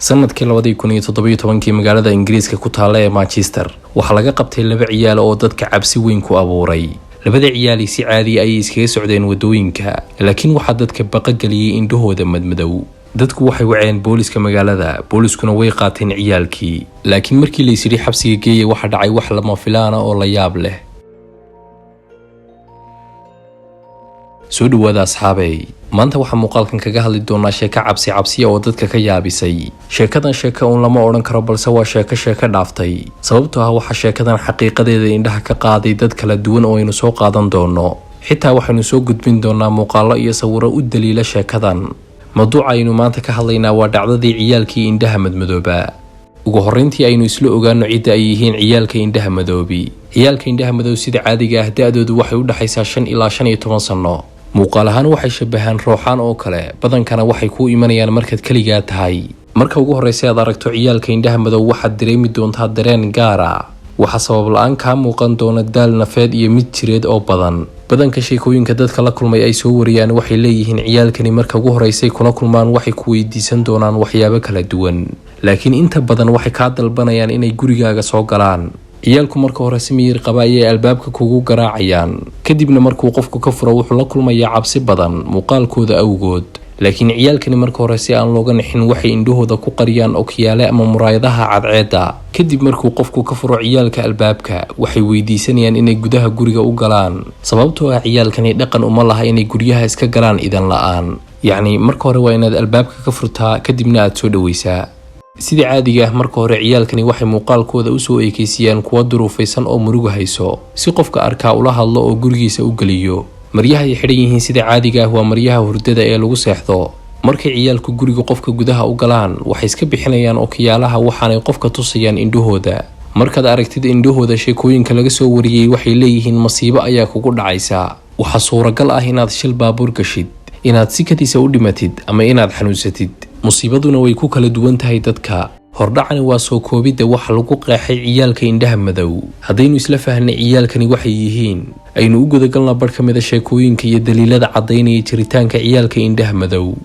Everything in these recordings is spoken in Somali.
Sanadkii 2017-kii magaalada Ingiriiska ku taalla ee Manchester waxaa laga qabtay laba ciyaal oo dadka cabsi weyn ku abuuray. Labada ciyaali si caadiya ayay iskaga socdeen wadooyinka, laakiin waxaa dadka baqageliyey indhahooda madmadow. Dadku waxay waceen booliska magaalada, booliskuna way qaateen ciyaalkii, laakiin markii laysidhi xabsiga geeya waxaa dhacay wax lama filaana oo la yaab leh. Soo dhawaada asxaabey, maanta waxaa muuqaalkan kaga hadli doonaa sheeko cabsi cabsiya oo dadka ka yaabisay. Sheekadan sheeko uun lama odhan karo, balse waa sheeko sheeko dhaaftay, sababtoo ah waxaa sheekadan xaqiiqadeeda indhaha ka qaaday dad kala duwan oo aynu soo qaadan doono. Xitaa waxaynu soo gudbin doonaa muuqaallo iyo sawiro u daliila sheekadan. Mawduuca aynu maanta ka hadlaynaa waa dhacdadii ciyaalkii indhaha madmadooba. Ugu horreyntii aynu isla ogaano cidda ay yihiin ciyaalka indhaha madoobi. Ciyaalka indhaha madow sida caadiga ah da-doodu waxay u dhexaysaa 5 ilaa 15 sanno. Muuqaal ahaan waxay shabahaan rooxaan oo kale, badankana waxay kuu imanayaan markaad keligaa tahay. Marka ugu horreysa aad aragto ciyaalka indhaha madow waxaad dareemi doontaa dareen gaara. Waxaa sabab la-aan kaa muuqan doona daal nafeed iyo mid jireed oo badan. Badanka sheekooyinka dadka la kulmay ay soo wariyaan waxay leeyihiin ciyaalkani marka ugu horreysay kula kulmaan waxay ku weydiisan doonaan waxyaabo kala duwan, laakiin inta badan waxay kaa dalbanayaan inay gurigaaga soo galaan. Ciyaalku marka hore si miyir qaba ayay albaabka kugu garaacayaan, kadibna markuu qofku ka furo wuxuu la kulmayaa cabsi badan muuqaalkooda awgood. Laakiin ciyaalkani marka hore si aan looga nixin waxay indhahooda ku qariyaan okiyaale ama muraayadaha cadceedda. Kadib markuu qofku ka furo ciyaalka albaabka waxay weydiisanayaan inay gudaha guriga u galaan, sababtoo ah ciyaalkani dhaqan uma laha inay guryaha iska galaan idan la-aan. Yacni marka hore waa inaad albaabka ka furtaa, kadibna aad soo dhaweysaa. Sida caadiga ah marka hore ciyaalkani waxay muuqaalkooda usoo eekeysiyaan kuwa duruufaysan oo muruga hayso, si qofka arkaa ula hadlo oo gurigiisa u geliyo. Maryaha ay xidhan yihiin sida caadiga ah waa maryaha hurdada ee lagu seexdo. Markay ciyaalku guriga qofka gudaha u galaan waxay iska bixinayaan okiyaalaha, waxaanay qofka tusayaan indhahooda. Markaad aragtid indhahooda sheekooyinka laga soo wariyey waxay leeyihiin masiibo ayaa kugu dhacaysa. Waxaa suuragal ah inaad shil baabuur gashid, inaad si kadiisa u dhimatid ama inaad xanuunsatid. Musiibaduna way ku kala duwan tahay dadka. Hordhacani waa soo koobidda waxa lagu qeexay ciyaalka indhaha madow. Haddaynu isla fahnay ciyaalkani waxay yihiin, aynu u gudagalna barh ka mid a sheekooyinka iyo daliilada caddaynaya jiritaanka ciyaalka indhaha madow.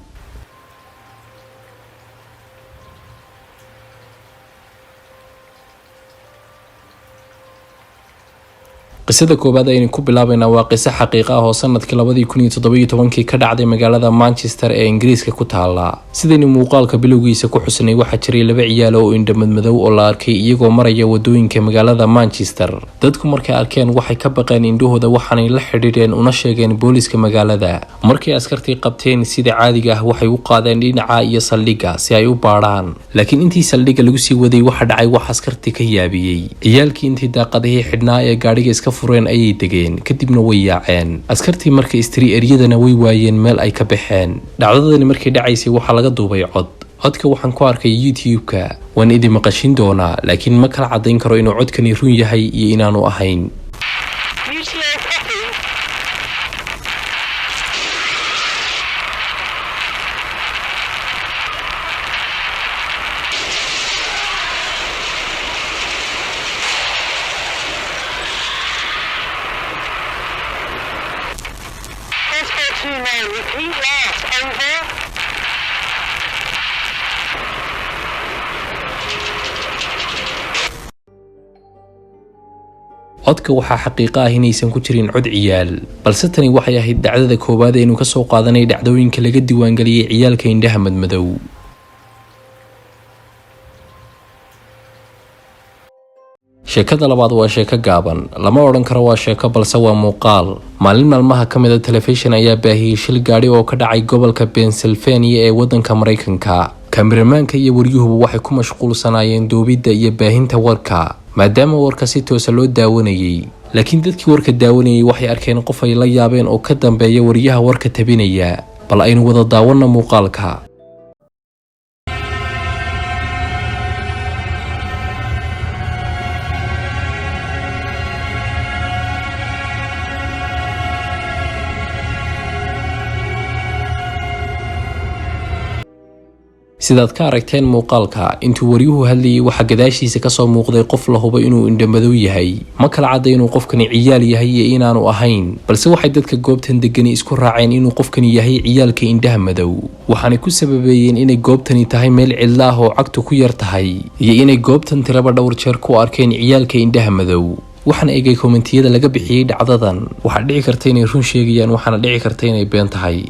Qisada koowaad aynu ku bilaabaynaa waa qiso xaqiiqa ah oo sanadkii 2017-kii ka dhacday magaalada Manchester ee Ingiriiska ku taala. Sidaynu muuqaalka bilowgiisa ku xusnay, waxaa jiray laba ciyaal oo indho madmadow oo la arkay iyagoo maraya wadooyinka magaalada Manchester. Dadku markay arkeen waxay ka baqeen indhahooda, waxaanay la xidhiidheen una sheegeen booliska magaalada. Markay askartii qabteen sida caadiga ah waxay u qaadeen dhinaca iyo saldhigga si ay u baadhaan, laakiin intii saldhigga lagu sii waday waxa dhacay wax askartii ka yaabiyey. Ciyaalkii intii daaqadihii xidhnaa ee gaadhiga iska fureen ayay degeen, kadibna way yaaceen. Askartii markay istiri eryadana way waayeen meel ay ka baxeen. Dhacdadani markay dhacaysay waxaa laga duubay cod. Codka waxaan ku arkay YouTube-ka, waan idin maqashin doonaa, laakiin ma kala caddayn karo inuu codkani run yahay iyo inaanu ahayn. UTO copy. Oscar 29, repeat last, over. Codka waxaa xaqiiqo ah inaysan ku jirin cod ciyaal, balse tani waxay ahayd dhacdada koowaad aynu ka soo qaadanay dhacdooyinka laga diiwaangeliyey ciyaalka indhaha madmadow. Sheekada labaad waa sheeko gaaban, lama odhan karo waa sheeko, balse waa muuqaal. Maalin maalmaha ka mid a telefishin ayaa baahiyey shil gaadhi oo ka dhacay gobolka Pennsylvania ee wadanka Maraykanka. Kameramaanka iyo waryuhuba waxay ku mashquulsanaayeen duubidda iyo baahinta warka, maadaama warka si toosa loo daawanayey. Laakiin dadkii warka daawanayay waxay arkeen qof ay la yaabeen oo ka dambeeya wariyaha warka tabinaya. Bal aynu wada daawanna muuqaalka. Sidaad ka aragteen muuqaalka, intuu waryuhu hadlayay waxaa gadaashiisa kasoo muuqday qof la hubo inuu indhamadow yahay. Ma kala cadda inuu qofkani ciyaal yahay iyo inaanu ahayn, balse waxay dadka goobtan degani isku raaceen inuu qofkani yahay ciyaalka indhaha madow. Waxaanay ku sababeeyeen inay goobtani tahay meel cidla ah oo cagtu ku yar tahay, iyo inay goobtan tiraba dhowr jeer ku arkeen ciyaalka indhaha madow. Waxaan eegay kommentiyada laga bixiyey dhacdadan. Waxaa dhici karta inay run sheegayaan, waxaana dhici karta inay been tahay.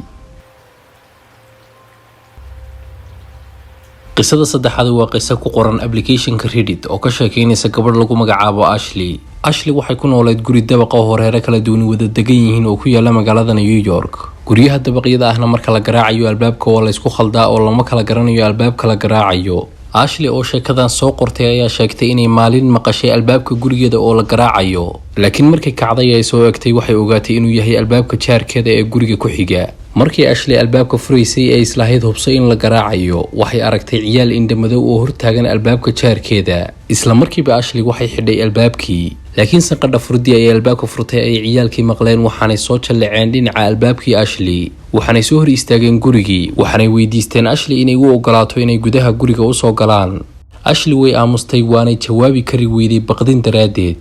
Qisada saddexaad waa qiso ku qoran applicationka Reddit oo ka sheekeynaysa gabadh lagu magacaabo Ashley. Ashley waxay ku nooleyd guri dabaqa oo horeere kala duwan wada degan yihiin oo ku yaala magaalada New York. Guryaha dabaqyada ahna marka la garaacayo albaabka waa la isku khaldaa oo lama kala garanayo albaabka la garaacayo. Ashley oo sheekadan soo qortay ayaa sheegtay inay maalin maqashay albaabka gurigeeda oo la garaacayo, laakiin markay kacday ay soo egtay waxay ogaatay inuu yahay albaabka jaarkeeda ee guriga ku xiga. Markii Ashley albaabka furaysay ee islahayd hubso in la garaacayo, waxay aragtay ciyaal indhamadow oo hortaagan albaabka jaarkeeda. Isla markiiba Ashley waxay xidhay albaabkii, laakiin sanqadha furdii ay albaabka furtay ay ciyaalkii maqleen, waxaanay soo jalleceen dhinaca albaabkii Ashley. Waxaanay soo hor istaageen gurigii, waxaanay weydiisteen Ashley inay u ogolaato inay gudaha guriga usoo galaan. Ashley way aamustay, waanay jawaabi kari weyday baqdin daraaddeed.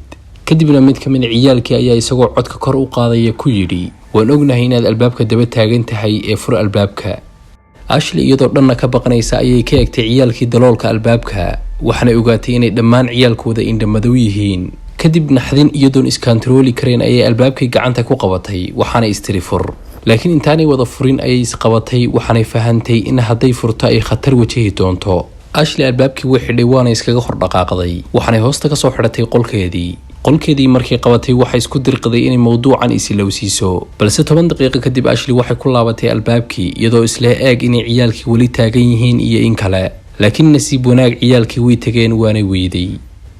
Kadibna mid ka mid ciyaalkii ayaa isagoo codka kor u qaadaya ku yidhi, "Waan ognahay inaad albaabka daba taagan tahay ee fur albaabka." Ashley iyadoo dhanna ka baqanaysa ayay ka egtay ciyaalkii daloolka albaabka, waxaanay ogaatay inay dhammaan ciyaalkooda indhamadow yihiin. Kadib naxdin iyadoon iskantarooli karayn ayay albaabkii gacanta ku qabatay, waxaanay istiri fur, laakiin intaanay wada furin ayay isqabatay, waxaanay fahantay in hadday furto ay khatar wajahi doonto. Ashley albaabkii way xidhay, waana iskaga hor dhaqaaqday, waxaanay hoosta kasoo xidhatay qolkeedii. Qolkeedii markay qabatay waxay isku dirqiday inay mowduucan isilowsiiso, balse 10 daqiiqo kadib Ashley waxay ku laabatay albaabkii iyadoo isla eeg inay ciyaalkii weli taagan yihiin iyo in kale. Laakiin nasiib wanaag ciyaalkii way tageen, waanay weyday.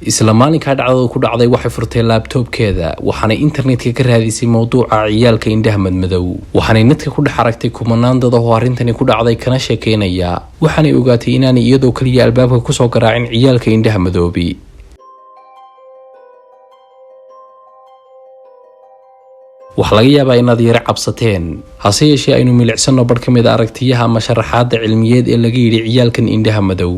Isla maalinkaa dhacdada ku dhacday waxay furtay laabtoobkeeda, waxaanay internetka ka raadisay mowduuca ciyaalka indhaha madmadow. Waxaanay netka ku dhex aragtay kumanaan dad oo arrintani ku dhacday kana sheekeynaya, waxaanay ogaatay inaanay iyadoo kaliya albaabka kusoo garaacin ciyaalka indhaha madoobi. Waxaa laga yaabaa inaad yara cabsateen, hase yeeshee aynu milicsanno barh ka mid a aragtiyaha ama sharaxaadda cilmiyeed ee laga yidhi ciyaalkan indhaha madow.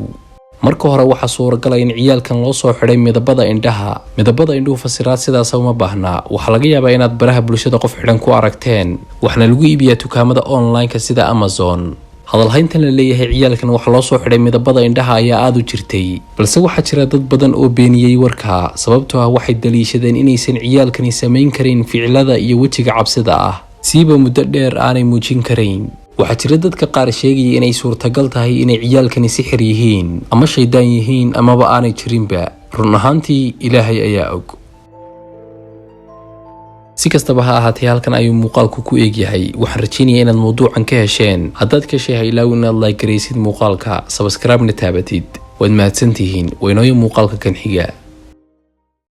Marka hore waxaa suuragala in ciyaalkan loo soo xidhay midabada indhaha. Midabada indhuhu fasiraad sidaasa uma baahnaa. Waxaa laga yaabaa inaad baraha bulshada qof xidhan ku aragteen, waxaana lagu iibiyaa dukaamada online-ka sida Amazon. Hadalhayntan la leeyahay ciyaalkan waxaa loo soo xidhay midabada indhaha ayaa aada u jirtay, balse waxaa jira dad badan oo beeniyey warka, sababtoo ah waxay daliishadeen inaysan ciyaalkani samayn karayn ficilada iyo wejiga cabsida ah, siiba muddo dheer aanay muujin karayn. Waxaa jira dadka qaar sheegaya inay suurtagal tahay inay ciyaalkani sixir yihiin ama shaydaan yihiin amaba aanay jirinba. Run ahaantii Ilaahay ayaa og. Si kastaba ha ahaatee, halkan ayuu muuqaalku ku eegyahay. Waxaan rajaynayaa inaad mawduucan ka hesheen. Haddaad ka heshay, ha ilaawi inaad like garaysid muuqaalka, subscribe-na taabatid. Waad mahadsantihiin. Waynooyo muuqaalka kan xiga.